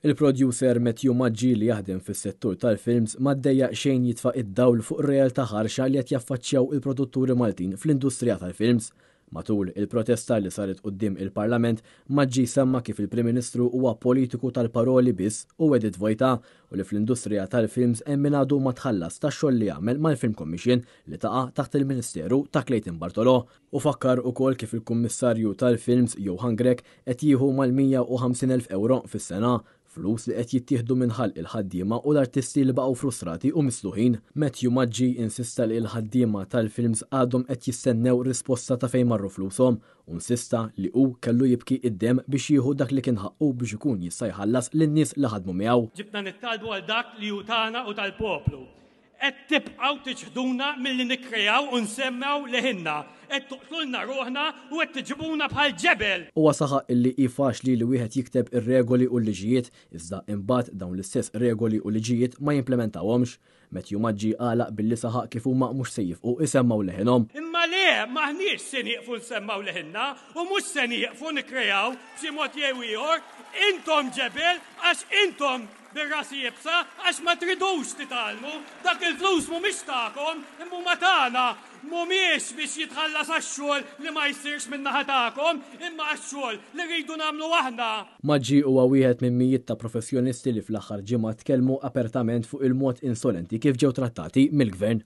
Il-producer Matthew Maggi li jaħdem fis-settur tal-films ma ddejjaq xejn jitfa' id-dawl fuq realtà ħarxa li qed jaffaċċjaw il-produtturi Maltin fl-industrija tal-films. Matul il-protesta li saret quddiem il-Parlament, Maggi semma kif il-Prim Ministru huwa politiku tal-paroli biss u wegħdiet vojta u li fl-industrija tal-films hemm min għadu ma tħallas tax-xogħol li jagħmel mal-Film Commission li taqa' taħt il-Ministeru ta' Clayton Bartolo. U fakkar ukoll kif il-Kummissarju tal-Films Johann Grech qed jieħu mal-150,000 euro fis-sena, flus li qed jittieħdu minn ħalq il-ħaddiema u l-artisti li baqgħu frustrati u misluħin. Matthew Maggi insista li l-ħaddiema tal-films għadhom qed jistennew risposta ta' fejn marru flushom u insista li hu kellu jibki id-demm biex jieħu dak li kien ħaqqu biex ikun jista' jħallas lin-nies li ħadmu miegħu. Ġibna nittalbu għal dak li hu tagħna u tal-poplu. Qed tibqgħu tiċħduna milli nikkreaw u nsemmgħu leħinna. Qed toqtlulna ruħna u qed tiġibuna bħal ġebel. Huwa saħaq illi hi faċli li wieħed jikteb ir-regoli u l-liġijiet, iżda imbagħad dawn l-istess regoli u liġijiet ma jimplementawhomx. Matthew Maggi għalaq billi saħaq kif huma mhux se jifqu isemmgħu leħinhom. Imma le, m'aħniex se nieqfu nsemmgħu leħinna u mhux se nieqfu nikkreaw b'xi mod jew ieħor. Intom ġebel għax intom bir-ras iebsa għax ma tridux titgħallmu. Dak il-flus mhumiex tagħkom, imma huma tagħna. Mhumiex biex jitħallas għax-xogħol li ma jsirx min-naħa tagħkom, imma għax-xogħol li rridu nagħmlu aħna. Maggi huwa wieħed minn mijiet ta' professjonisti li fl-aħħar ġimgħa tkellmu apertament fuq il-mod insolenti kif ġew trattati mill-Gvern.